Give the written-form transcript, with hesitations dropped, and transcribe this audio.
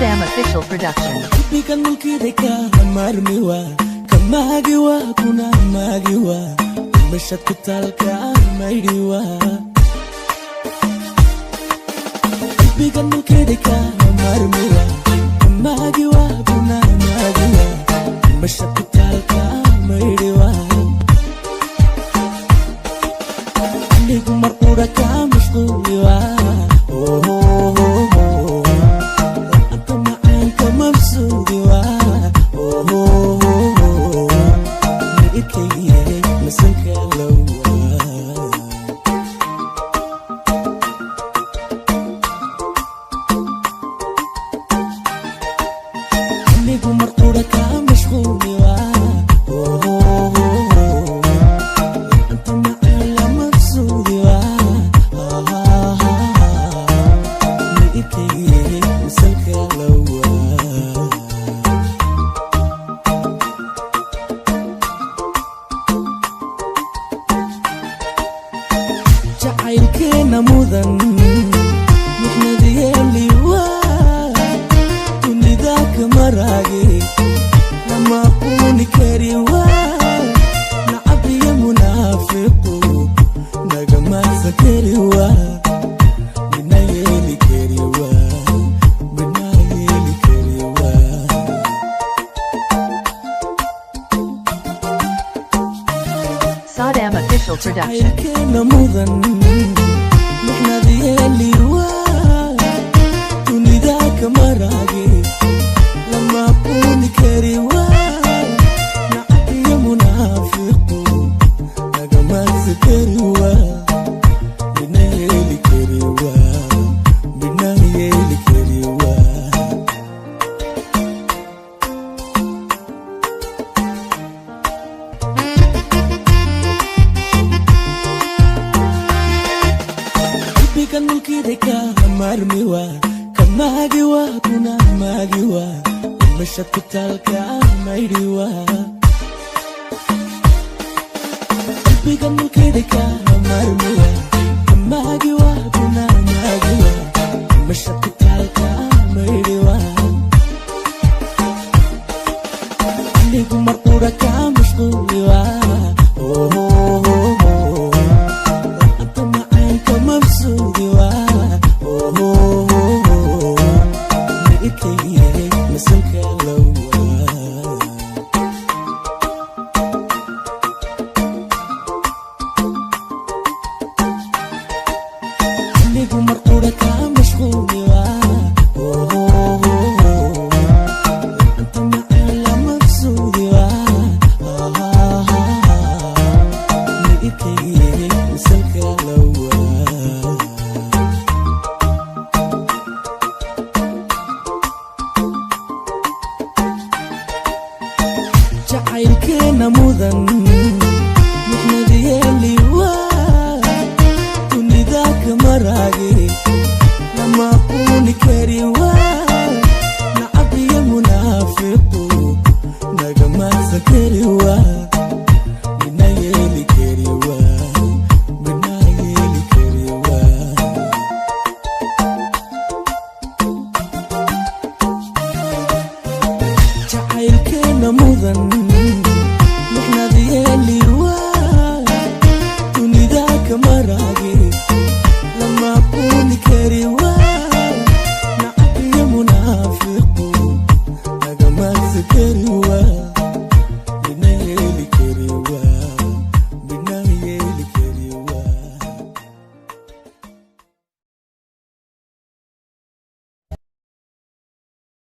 Sadam Official Production. Qalbigan mulkiday ka maarmi waa, ka maagi waa, kuna maagi waa, meshad ku taalka maydhi waa. Qalbigan mulkiday ka maarmi waa, ka maagi waa, kuna maagi waa, meshad ku taalka maydhi waa. Anigu mar qura ka mashquuli waa, la'aanta macaanka mabsuudi waa, midkayyahay masanka lowaa. Anigu mar qura ka mashquuli waa, la'aanta macaan la mabsuudi waa, midkayyahay masanka lowaa. Jacaylkeena mudan mixnad yeeli waa, dunida kama raage, lama quuni kari waa, nacab iyo munaafiqu nagamaadsa kari waa, midna yeeli kari waa, midna yeeli kari waa. Sadam Official Production. Jacaylkeena mudan mixnad yeeli waa, dunida kama raage, lama quuni kari waa, nacab iyo munaafiqu nagamaadsa kari waa, midna yeeli kari waa, midna yeeli kari waa. Qalbigan mulkiday ka maarmi waa, ka maagi waa, kuna maagi waa, meshad ku taalka maydhi waa. Qalbigan mulkiday ka maarmi waa, ka maagi waa, kuna maagi waa, meshad ku taalka maydhi waa. Anigu mar qura ka mashquuli waa, la'aanta macaanka mabsuudi waa, midkayyahay masanka lowaa. Anigu mar qura ka mashquuli